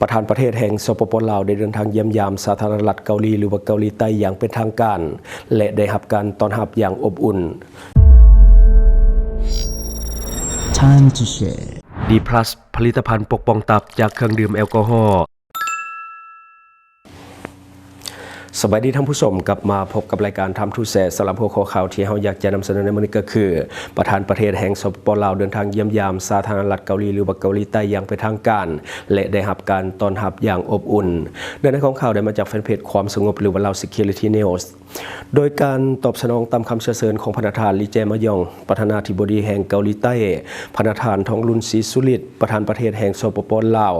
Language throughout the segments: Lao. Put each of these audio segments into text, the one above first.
ປະທານປະເທດແຫ່ງ ສປປ ລາວ ໄດ້ເດີນທາງຢ້ຽມຢາມສາທາລະນະລັດເກົາຫຼີ ຫຼືວ່າເກົາຫຼີໃຕ້ຢ່າງເປັນທາງການ ແລະ ໄດ້ຮັບການຕ້ອນຮັບຢ່າງອົບອຸ່ນ. Time to share. ດີພລັສ ຜະລິດຕະພັນປົກປ້ອງຕັບຈາກເຄື່ອງດື່ມແອລກໍຮໍ. ສະບາຍດີທ່ານຜູ້ຊົມ, ກັບມາພົບກັບລາຍການ Time to Share ສຳລັບຫົວຂໍ້ຂ່າວທີ່ເຮົາຢາກຈະນຳສະເໜີໃນມື້ນີ້ກໍຄື ປະທານປະເທດແຫ່ງ ສປປ ລາວ ເດີນທາງຢ້ຽມຢາມສາທາລະນະລັດເກົາຫຼີ ຫຼືວ່າເກົາຫຼີໃຕ້ຢ່າງເປັນທາງການ ແລະ ໄດ້ຮັບການຕ້ອນຮັບຢ່າງອົບອຸ່ນ. ເນື້ອໃນຂອງຂ່າວໄດ້ມາຈາກແຟນເພຈຄວາມສະຫງົບ ຫຼືວ່າ Lao Security News. ໂດຍການຕອບສະໜອງຕາມຄຳເຊື້ອເຊີນຂອງພະນະທ່ານ ລີ ແຈ ມະຢອງ ປະທານາທິບໍດີແຫ່ງເກົາຫຼີໃຕ້, ພະນະທ່ານ ທອງລຸນ ສີສຸລິດ ປະທານປະເທດແຫ່ງ ສປປ ລາວ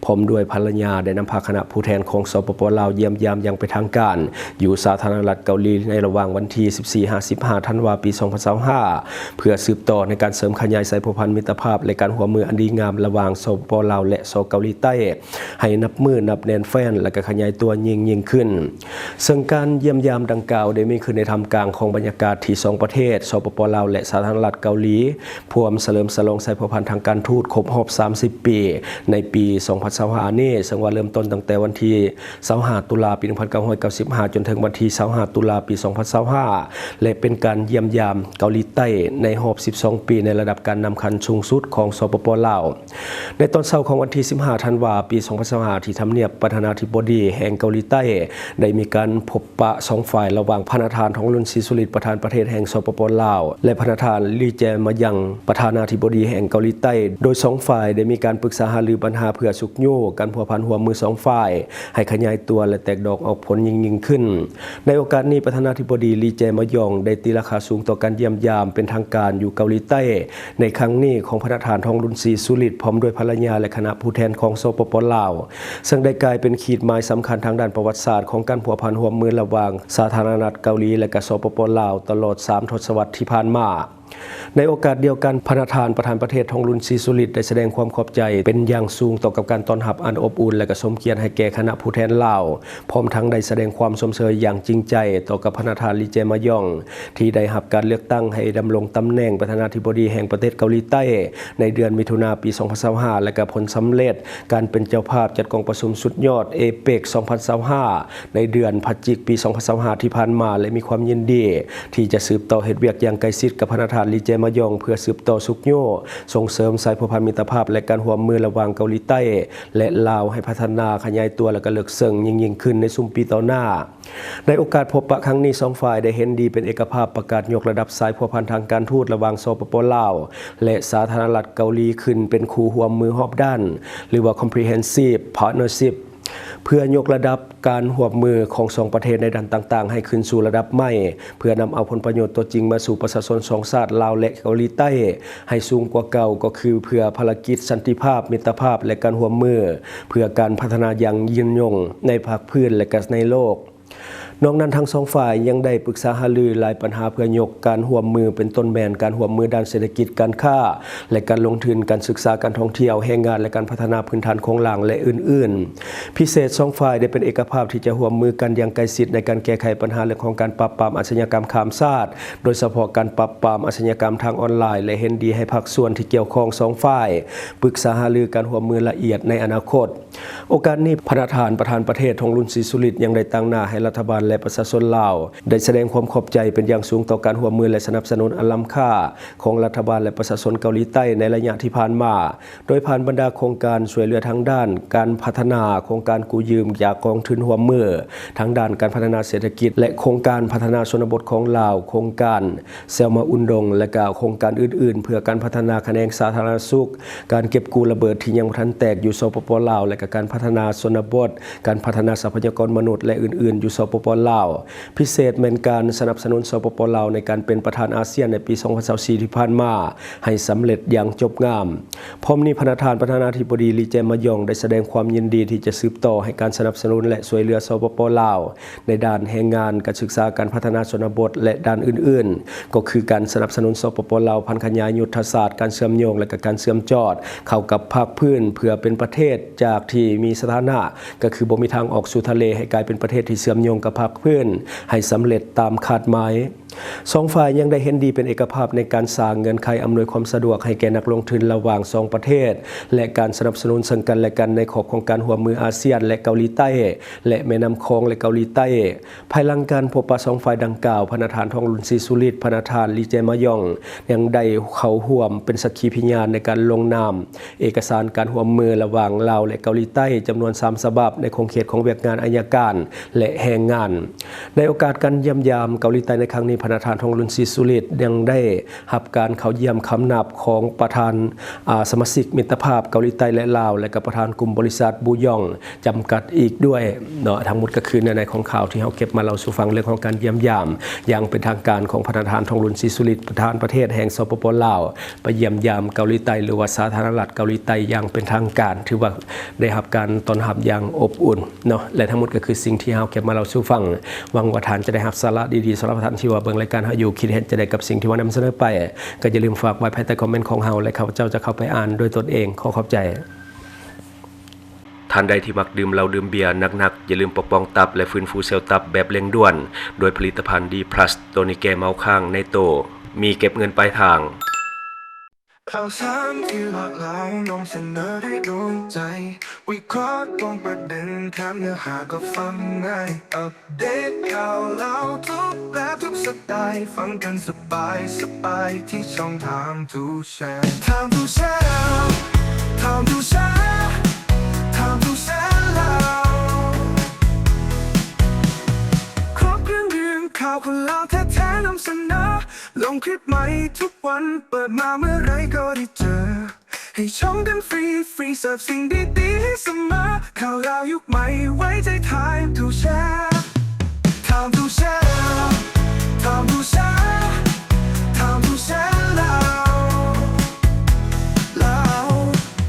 ພ້ອມດ້ວຍພັນລະຍາ ໄດ້ນຳພາຄະນະຜູ້ແທນຂອງ ສປປ ລາວ ຢ້ຽມຢາມຢ່າງເປັນທາງການ ຢູ່ສາທາລະນະລັດເກົາຫຼີ ໃນລະຫວ່າງວັນທີສິບສີ່ຫາສິບຫ້າ ທັນວາ ປີສອງພັນຊາວຫ້າ ເພື່ອສືບຕໍ່ໃນການເສີມຂະຫຍາຍສາຍພົວພັນມິດຕະພາບ ແລະ ການຮ່ວມມືອັນດີງາມລະຫວ່າງ ສປປ ລາວ ແລະ ສ ເກົາຫຼີໃຕ້ ໃຫ້ນັບມື້ນັບແໜ້ນແຟ້ນ ແລະ ກະຂະຫຍາຍຕົວຍິ່ງໆຂຶ້ນ. ເຊິ່ງການຢ້ຽມຢາມດັ່ງກ່າວໄດ້ມີຂຶ້ນໃນທ່າມກາງຂອງບັນຍາກາດທີ່ສອງປະເທດ ສປປ ລາວ ແລະ ສາທາລະນະລັດເກົາຫຼີ ພວມສະເຫຼີມສະຫຼອງສາຍພົວພັນທາງການທູດຄົບຮອບສາມສິບປີ ໃນປີສອງພັນຊາວຫ້ານີ້, ເຊິ່ງວ່າເລີ່ມຕົ້ນຕັ້ງແຕ່ວັນທີຊາວຫ້າ ຕຸລາ ປີໜຶ່ງພັນເກົ້າຮ້ອຍເກົ້າສິບຫ້າ ຈົນເຖິງວັນທີຊາວຫ້າ ຕຸລາ ປີສອງພັນຊາວຫ້າ ແລະ ເປັນການຢ້ຽມຢາມເກົາຫຼີໃຕ້ໃນຮອບສິບສອງປີ ໃນລະດັບການນຳຂັ້ນສູງສຸດຂອງ ສປປ ລາວ. ໃນຕອນເຊົ້າຂອງວັນທີສິບຫ້າ ທັນວາ ປີສອງພັນຊາວຫ້າ ທີ່ທຳນຽບປະທານາທິບໍດີແຫ່ງເກົາຫຼີໃຕ້ ໄດ້ມີການພົບປະສອງຝ່າຍ ລະຫວ່າງພະນະທ່ານ ທອງລຸນ ສີສຸລິດ ປະທານປະເທດແຫ່ງ ສປປ ລາວ ແລະ ພະນະທ່ານ ລີ ແຈ ມະຍັງ ປະທານາທິບໍດີແຫ່ງເກົາຫຼີໃຕ້, ໂດຍສອງຝ່າຍໄດ້ມີການປຶກສາຫາລືບັນຫາເພື່ອຊຸກຍູ້ການພົວພັນຮ່ວມມືສອງຝ່າຍ ໃຫ້ຂະຫຍາຍຕົວ ແລະ ແຕກດອກອອກຜົນຍິ່ງໆຂຶ້ນ. ໃນໂອກາດນີ້, ປະທານາທິບໍດີ ລີ ແຈ ມະຢອງ ໄດ້ຕີລາຄາສູງຕໍ່ການຢ້ຽມຢາມເປັນທາງການຢູ່ເກົາຫຼີໃຕ້ ໃນຄັ້ງນີ້ຂອງພະນະທ່ານ ທອງລຸນ ສີສຸລິດ ພ້ອມດ້ວຍພັນລະຍາ ແລະ ຄະນະຜູ້ແທນຂອງ ສປປ ລາວ, ເຊິ່ງໄດ້ກາຍເປັນຂີດໝາຍສຳຄັນທາງດ້ານປະຫວັດສາດຂອງການພົວພັນຮ່ວມມືລະຫວ່າງສາທາລະນະລັດເກົາຫຼີ ແລະ ກະ ສປປ ລາວ ຕະຫຼອດສາມທົດສະວັດທີ່ຜ່ານມາ. ໃນໂອກາດດຽວກັນ, ພະນະທ່ານປະທານປະເທດ ທອງລຸນ ສີສຸລິດ ໄດ້ສະແດງຄວາມຂອບໃຈເປັນຢ່າງສູງຕໍ່ກັບການຕ້ອນຮັບອັນອົບອຸ່ນ ແລະ ກະສົມກຽດໃຫ້ແກ່ຄະນະຜູ້ແທນລາວ, ພ້ອມທັງໄດ້ສະແດງຄວາມຊົມເຊີຍຢ່າງຈິງໃຈຕໍ່ກັບພະນະທ່ານ ລີ ແຈ ມະຢອງ ທີ່ໄດ້ຮັບການເລືອກຕັ້ງໃຫ້ດຳລົງຕຳແໜ່ງປະທານາທິບໍດີແຫ່ງປະເທດເກົາຫຼີໃຕ້ ໃນເດືອນມິຖຸນາ ປີສອງພັນຊາວຫ້າ ແລະ ກະຜົນສຳເລັດການເປັນເຈົ້າພາບຈັດກອງປະຊຸມສຸດຍອດ ເອເປັກ ສອງພັນຊາວຫ້າ ໃນເດືອນພະຈິກ ປີສອງພັນຊາວຫ້າ ທີ່ຜ່ານມາ ແລະ ມີຄວາມຍິນດີທີ່ຈະສືບຕໍ່ເຮັດວຽກຢ່າງໃກ້ຊິດກັບພະນະທ່ານ ລີ ແຈ ມະຢອງ ເພື່ອສືບຕໍ່ຊຸກຍູ້ ສົ່ງເສີມສາຍພົວພັນມິດຕະພາບ ແລະ ການຮ່ວມມືລະຫວ່າງເກົາຫຼີໃຕ້ ແລະ ລາວ ໃຫ້ພັດທະນາຂະຫຍາຍຕົວ ແລະ ກະເລິກເຊິ່ງຍິ່ງໆຂຶ້ນໃນຊຸມປີຕໍ່ໜ້າ. ໃນໂອກາດພົບປະຄັ້ງນີ້, ສອງຝ່າຍໄດ້ເຫັນດີເປັນເອກະພາບປະກາດຍົກລະດັບສາຍພົວພັນທາງການທູດລະຫວ່າງ ສປປ ລາວ ແລະ ສາທາລະນະລັດເກົາຫຼີ ຂຶ້ນເປັນຄູ່ຮ່ວມມືຮອບດ້ານ ຫຼືວ່າ Comprehensive Partnership ເພື່ອຍົກລະດັບການຮ່ວມມືຂອງສອງປະເທດໃນດ້ານຕ່າງໆ ໃຫ້ຂຶ້ນສູ່ລະດັບໃໝ່ ເພື່ອນຳເອົາຜົນປະໂຫຍດຕົວຈິງມາສູ່ປະຊາຊົນສອງຊາດ ລາວ ແລະ ເກົາຫຼີໃຕ້ ໃຫ້ສູງກວ່າເກົ່າ, ກໍຄືເພື່ອພາລະກິດສັນຕິພາບ, ມິດຕະພາບ ແລະ ການຮ່ວມມື ເພື່ອການພັດທະນາຢ່າງຍືນຍົງໃນພາກພື້ນ ແລະ ກະໃນໂລກ. ນອກນັ້ນ, ທັງສອງຝ່າຍຍັງໄດ້ປຶກສາຫາລືຫຼາຍບັນຫາເພື່ອຍົກການຮ່ວມມື, ເປັນຕົ້ນແມ່ນການຮ່ວມມືດ້ານເສດຖະກິດ, ການຄ້າ ແລະ ການລົງທຶນ, ການສຶກສາ, ການທ່ອງທ່ຽວ, ແຮງງານ ແລະ ການພັດທະນາພື້ນຖານໂຄງລ່າງ ແລະ ອື່ນໆ. ພິເສດ, ສອງຝ່າຍໄດ້ເປັນເອກະພາບທີ່ຈະຮ່ວມມືກັນຢ່າງໃກ້ຊິດໃນການແກ້ໄຂບັນຫາເລື່ອງຂອງການປາບປາມອາຊະຍາກຳຂ້າມຊາດ, ໂດຍສະເພາະການປາບປາມອາຊະຍາກຳທາງອອນລາຍ ແລະ ເຫັນດີໃຫ້ພາກສ່ວນທີ່ກ່ຽວຂ້ອງສອງຝ່າຍປຶກສາຫາລືການຮ່ວມມືລະອຽດໃນອະນາຄົດ. ໂອກາດນີ້, ພະນະທ່ານປະທານປະເທດ ທອງລຸນ ສີສຸລິດ ຍັງໄດ້ຕາງໜ້າໃຫ້ລັດຖະບານ ແລະ ປະຊາຊົນລາວ ໄດ້ສະແດງຄວາມຂອບໃຈເປັນຢ່າງສູງຕໍ່ການຮ່ວມມື ແລະ ສະໜັບສະໜູນອັນລ້ຳຄ່າຂອງລັດຖະບານ ແລະ ປະຊາຊົນເກົາຫຼີໃຕ້ໃນໄລຍະທີ່ຜ່ານມາ, ໂດຍຜ່ານບັນດາໂຄງການຊ່ວຍເຫຼືອທາງດ້ານການພັດທະນາ, ໂຄງການກູ້ຢືມຈາກກອງທຶນຮ່ວມມືທາງດ້ານການພັດທະນາເສດຖະກິດ ແລະ ໂຄງການພັດທະນາຊົນນະບົດຂອງລາວ, ໂຄງການ ແຊວມາອຸນດົງ ແລະ ກະໂຄງການອື່ນໆ ເພື່ອການພັດທະນາຂະແໜງສາທາລະນະສຸກ, ການເກັບກູ້ລະເບີດທີ່ຍັງບໍ່ທັນແຕກຢູ່ ສປປ ລາວ ແລະ ກະການພັດທະນາຊົນນະບົດ, ການພັດທະນາຊັບພະຍາກອນມະນຸດ ແລະ ອື່ນໆ ຢູ່ ສປປ ລາວ. ພິເສດແມ່ນການສະໜັບສະໜູນ ສປປ ລາວ ໃນການເປັນປະທານອາຊຽນໃນປີສອງພັນຊາວສີ່ ທີ່ຜ່ານມາໃຫ້ສຳເລັດຢ່າງຈົບງາມ. ພ້ອມນີ້, ພະນະທ່ານປະທານາທິບໍດີ ລີ ແຈ ມະຢອງ ໄດ້ສະແດງຄວາມຍິນດີທີ່ຈະສືບຕໍ່ໃຫ້ການສະໜັບສະໜູນ ແລະ ຊ່ວຍເຫຼືອ ສປປ ລາວ ໃນດ້ານແຮງງານ, ການສຶກສາ, ການພັດທະນາຊົນນະບົດ ແລະ ດ້ານອື່ນໆ, ກໍຄືການສະໜັບສະໜູນ ສປປ ລາວ ຜັນຂະຫຍາຍຍຸດທະສາດການເຊື່ອມໂຍງ ແລະ ກະການເຊື່ອມຈອດເຂົ້າກັບພາກພື້ນ ເພື່ອເປັນປະເທດຈາກທີ່ມີສະຖານະ ກໍຄືບໍ່ມີທາງອອກສູ່ທະເລ ໃຫ້ກາຍເປັນປະເທດທີ່ເຊື່ອມໂຍງກັບພາກພື້ນໃຫ້ສຳເລັດຕາມຄາດໝາຍ. ສອງຝ່າຍຍັງໄດ້ເຫັນດີເປັນເອກະພາບໃນການສ້າງເງື່ອນໄຂອຳນວຍຄວາມສະດວກໃຫ້ແກ່ນັກລົງທຶນລະຫວ່າງສອງປະເທດ ແລະ ການສະໜັບສະໜູນເຊິ່ງກັນແລະກັນໃນຂອບຂອງການຮ່ວມມືອາຊຽນ ແລະ ເກົາຫຼີໃຕ້ ແລະ ແມ່ນ້ຳຂອງ ແລະ ເກົາຫຼີໃຕ້. ພາຍຫຼັງການພົບປະສອງຝ່າຍດັ່ງກ່າວ, ພະນະທ່ານ ທອງລຸນ ສີສຸລິດ, ພະນະທ່ານ ລີ ເຈມາຢອງ ຍັງໄດ້ເຂົ້າຮ່ວມເປັນສັກຂີພະຍານໃນການລົງນາມເອກະສານການຮ່ວມມືລະຫວ່າງລາວ ແລະ ເກົາຫຼີໃຕ້ ຈຳນວນສາມສະບັບ ໃນຂົງເຂດຂອງວຽກງານໄອຍະການ ແລະ ແຮງງານ. ໃນໂອກາດການຢ້ຽມຢາມເກົາຫຼີໃຕ້ໃນຄັ້ງນີ້, ພະນະທ່ານ ທອງລຸນ ສີສຸລິດ ຍັງໄດ້ຮັບການເຂົ້າຢ້ຽມຄຳນັບຂອງປະທານ ອາ ສະມາຊິກມິດຕະພາບເກົາຫຼີໃຕ້ ແລະ ລາວ ແລະ ກະປະທານກຸ່ມບໍລິສັດບູຢອງ ຈຳກັດອີກດ້ວຍເນາະ. ທັງໝົດກໍຄືເນື້ອໃນຂອງຂ່າວທີ່ເຮົາເກັບມາເລົ່າສູ່ຟັງ ເລື່ອງຂອງການຢ້ຽມຢາມຢ່າງເປັນທາງການຂອງພະນະທ່ານ ທອງລຸນ ສີສຸລິດ ປະທານປະເທດແຫ່ງ ສປປ ລາວ ໄປຢ້ຽມຢາມເກົາຫຼີໃຕ້ ຫຼືວ່າສາທາລະນະລັດເກົາຫຼີໃຕ້ຢ່າງເປັນທາງການ, ຖືວ່າໄດ້ຮັບການຕ້ອນຮັບຢ່າງອົບອຸ່ນເນາະ. ແລະ ທັງໝົດກໍຄືສິ່ງທີ່ເຮົາເກັບມາເລົ່າສູ່ຟັງ. ຫວັງວ່າທ່ານຈະໄດ້ຮັບສາລະດີໆ. ສຳລັບທ່ານທີ່ວ່າເບິ່ງລາຍການເຮົາຢູ່ ຄິດເຫັນຈັ່ງໃດກັບສິ່ງທີ່ວ່ານຳສະເໜີໄປ, ກໍຢ່າລືມຝາກໄວ້ພາຍໃຕ້ຄອມເມັນຂອງເຮົາ ແລະ ຂ້າພະເຈົ້າຈະເຂົ້າໄປອ່ານດ້ວຍຕົນເອງ. ຂໍຂອບໃຈ. ທ່ານໃດທີ່ມັກດື່ມເຫຼົ້າດື່ມເບຍໜັກໆ, ຢ່າລືມປົກປ້ອງຕັບ ແລະ ຟື້ນຟູເຊວຕັບແບບເລັ່ງດ່ວນ ດ້ວຍຜະລິດຕະພັນ ດີພລັສ ໂຕນີ້ແກ້ເມົາຄ້າງໃນໂຕ, ມີເກັບເງິນປາຍທາງ. ຂ່າວສານທີ່ຫຼາກຫຼາຍນຳສະເໜີໃຫ້ໂດນໃຈ, ວິເຄາະຕຣົງປະເດັນ, ຖາມເນື້ອຫາກໍຟັງງ່າຍ, ອັບເດດຂ່າວລາວທຸກແບບທຸກສະໄຕ, ຟັງກັນສະບາຍສະບາຍທີ່ຊ່ອງ Time to Share Time to Share Time to Share Time to Share ລາວ. ຄອບເລື່ອງເລື່ອງຂ່າວຄົນລາວແທ້ໆນຳສະເໜີ, ລົງຄລິບໃໝ່ທຸກວັນ, ເປີດມາເມື່ອໃດກໍໄດ້ເຈີ. ໃຫ້ຊົມກັນຟຣີໆ ເສີບສິ່ງດີໆໃຫ້ສະເໝີ, ຂ່າວລາວຍຸກໃໝ່ໄວ້ໃຈ Time to Share Time to Share Time to Share Time to Share ລາວ ລາວ.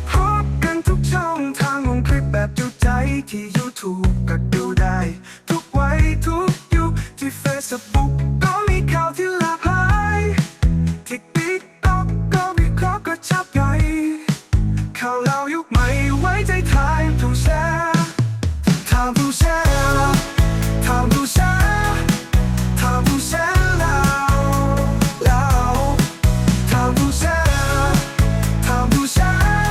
ພົບກັນທຸກຊ່ອງທາງ, ລົງຄລິບແບບຈຸໃຈທີ່ YouTube ກໍດູໄດ້, ທຸກໄວທຸກຍຸກ, ທີ່ Facebook ກໍມີຂ່າວທີ່ຫຼາກຫຼາຍ, ທີ່ TikTok ກໍວິເຄາະກະຊັບໃຫຍ່, ຂ່າວລາວຍຸກໃໝ່ໄວ້ໃຈ Time to Share Time to Share Time to Share Time to Share ລາວ ລາວ Time to Share Time to Share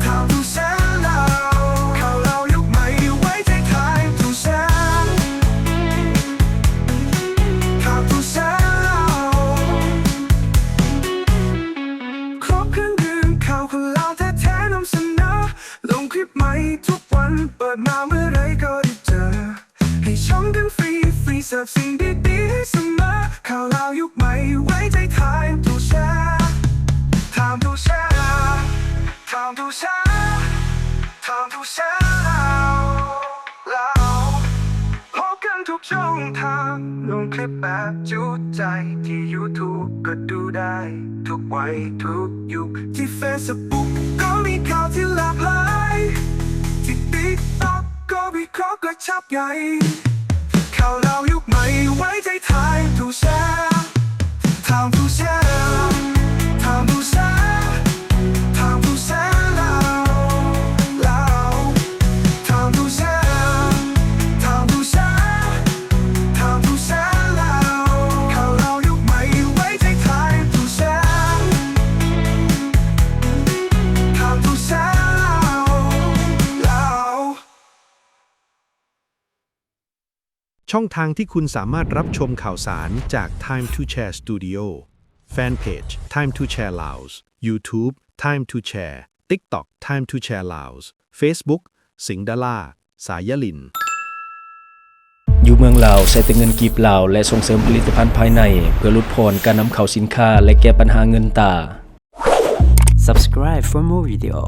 Time to Share ລາວ ຂ່າວລາວຍຸກໃໝ່ໄວ້ໃຈ Time to Share Time to Share ລາວ. ຄອບເຄື່ອງດື່ມຂ່າວຄົນລາວແທ້ໆນຳສະເໜີ, ລົງຄລິບໃໝ່ທຸກວັນ, ເປີດມາເມື່ອໃດກໍໄດ້ເຈີ. ໃຫ້ຊົມກັນຟຣີໆ ເສີບສິ່ງດີໆໃຫ້ສະເໝີ, ຂ່າວລາວຍຸກໃໝ່ໄວ້ໃຈ Time to Share Time to Share Time to Share Time to Share ລາວ ລາວ. ພົບກັນທຸກຊ່ອງທາງ, ລົງຄລິບແບບຈຸໃຈ, ທີ່ YouTube ກໍດູໄດ້, ທຸກໄວທຸກຍຸກ, ທີ່ Facebook ກໍມີຂ່າວທີ່ຫຼາກຫຼາຍ, ທີ່ TikTok ກໍວິເຄາະກະຊັບໃຫຍ່, ຂ່າວລາວຍຸກໃໝ່ໄວ້ໃຈ Time to Share Time to Share Time to Share Time to Share ລາວ ລາວ Time to Share Time to Share Time to Share ລາວ ຂ່າວລາວຍຸກໃໝ່ໄວ້ໃຈ Time to Share Time to Share ລາວ ລາວ. ຊ່ອງທາງທີ່ຄຸນສາມາດຮັບຊົມຂ່າວສານຈາກ Time to Share Studio, Fan Page Time to Share Laos, YouTube Time to Share, TikTok Time to Share Laos, Facebook ສິງດາລາ ສາຍຍາລິນ. ຢູ່ເມືອງລາວໃຊ້ແຕ່ເງິນກີບລາວ ແລະ ສົ່ງເສີມຜະລິດຕະພັນພາຍໃນ ເພື່ອຫຼຸດຜ່ອນການນຳເຂົ້າສິນຄ້າ ແລະ ແກ້ບັນຫາເງິນຕາ. Subscribe for more video.